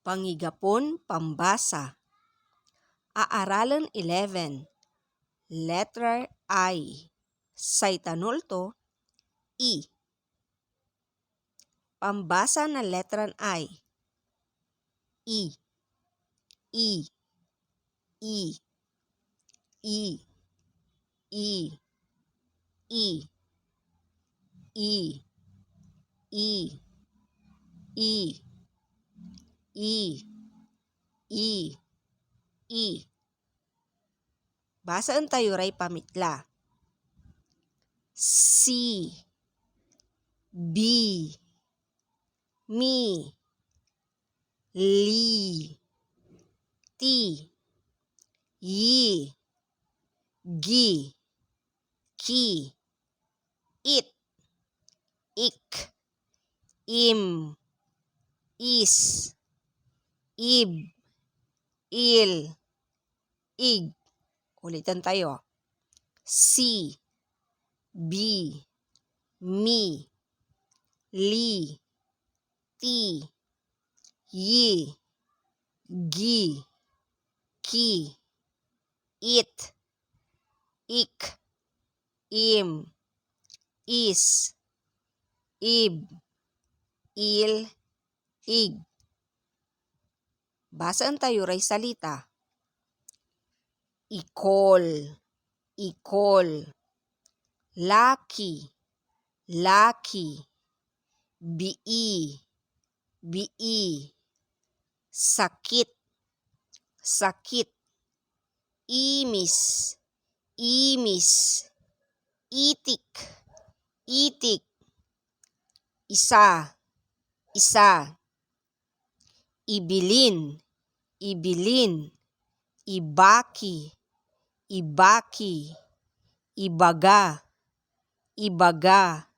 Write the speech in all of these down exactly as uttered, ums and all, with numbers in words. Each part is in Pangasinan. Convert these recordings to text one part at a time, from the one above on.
Pangigapon pambasa. Aaralen eleven, letra I. Say tanol to, I. Pambasa na letran I. I. I. I. I. I. I. I. I. I. I. I. I. Basaen tayo ray pamitla. Si, bi, mi, li, ti, yi, gi, ki, it, ik, im, is, ib, il, ig. Ulitan tayo. Si, bi, mi, li, ti, yi, gi, ki, it, ik, im, is, ib, il, ig. Basaen tayo ray salita. Ikol, ikol. Laki, laki. Bii, bii. Sakit, sakit. Imis, imis. Itik, itik. Isa, isa. Ibilin, ibilin. Ibaki, ibaki. Ibaga, ibaga.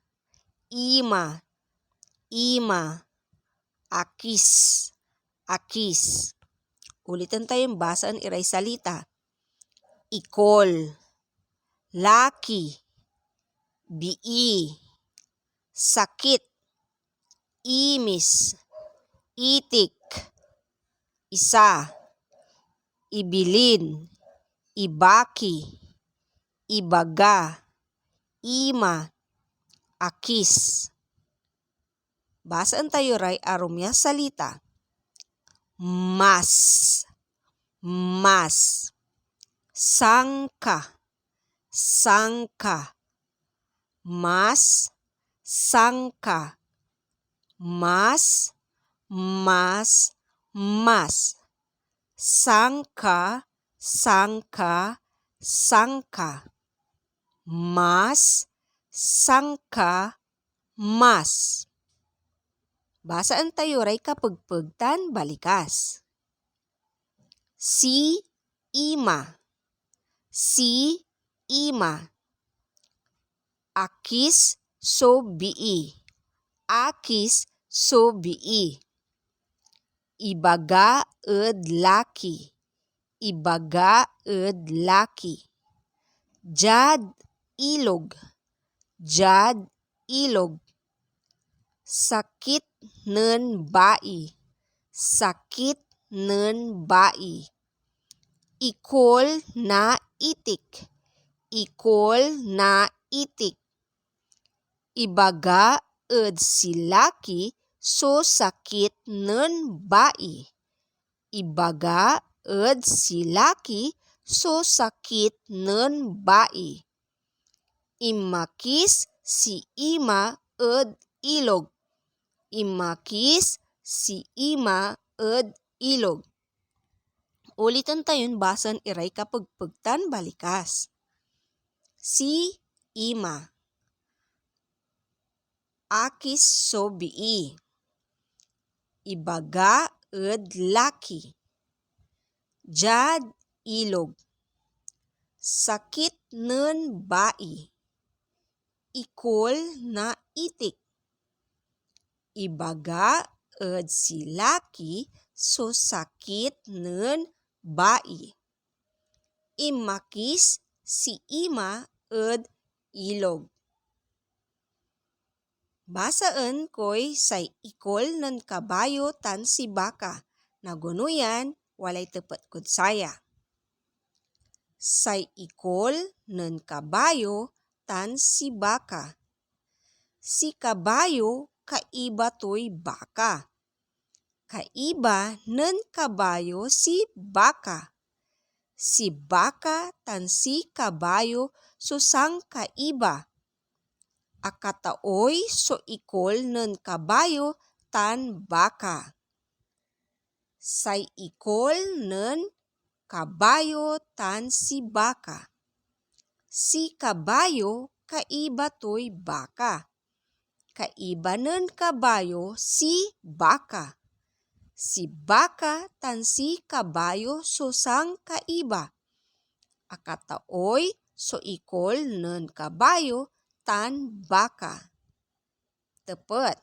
Ima, ima. Akis, akis. Uliten tayon basaen iray salita. Ikol, laki, bii, sakit, imis, itik, isa, ibilin, ibaki, ibaga, ima, akis. Basaen tayo ray arum ya salita. Mas, mas. Sangka, sangka. Mas, sangka. Mas, mas, mas. Sangka, sangka, sangka. Mas, sangka, mas. Basaen tayo ray kapegpeg tan balikas. Si ima. Si ima. Akis so bii. Akis so bii. Ibaga ed laki. Ibaga ed laki. Diad ilog. Diad ilog. Sakit nen bai. Sakit nen bai. Ikol na itik. Ikol na itik. Ibaga ed si laki so sakit nen bai. Ibaga ed si laki so sakit nen bai. Inmakis si ima ed ilog. Inmakis si ima ed ilog. Uliten tayon basaen iray kapegpeg tan balikas. Si ima. Akis so bii. Ibaga ed laki. Diad ilog. Sakit nen bai. Ikol na itik. Ibaga ed si laki so sakit nen bai. Inmakis si ima ed ilog. Basaen koy say ikol nen kabayo tan si baka Nagonoyan, walay tepet kod saya. Say ikol nen kabayo tan si baka. Si kabayo kaiba toy baka. Kaiba nen kabayo si baka. Si baka tan si kabayo so sangkaiba. Akataoy so ikol nen kabayo tan baka. Say ikol nen kabayo tan si baka. Si kabayo kaiba toy baka. Kaiba nen kabayo si baka. Si baka tan si kabayo so sangkaiba. Akataoy so ikol nen kabayo tan baka. Tepet,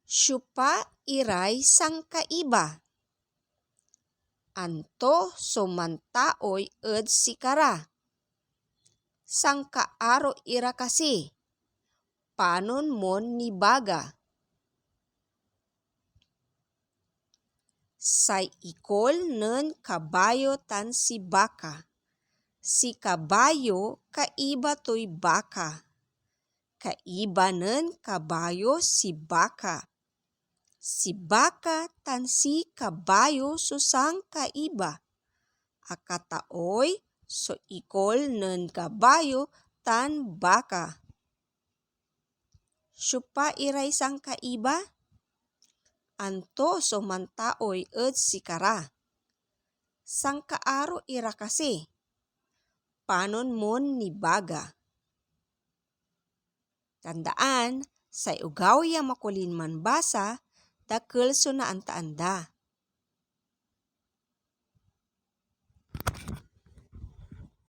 siopa iray sangkaiba? Anto so mantaoy ed sikara? Sankaaro ira kasi. Panon mon nibaga. Say ikol nen kabayo tan si baka. Si kabayo kaiba toy baka. Kaiba nen kabayo si baka. Si baka tan si kabayo so sangkaiba. Akataoy so ikol nen kabayo tan baka. Siopa iray sangkaiba? Anto so mantaoy ed sikara? Sankaaro ira kasi. Panon mon nibaga. Tandaan, say ogaw ya makulin manbasa, dakel so naantaan da.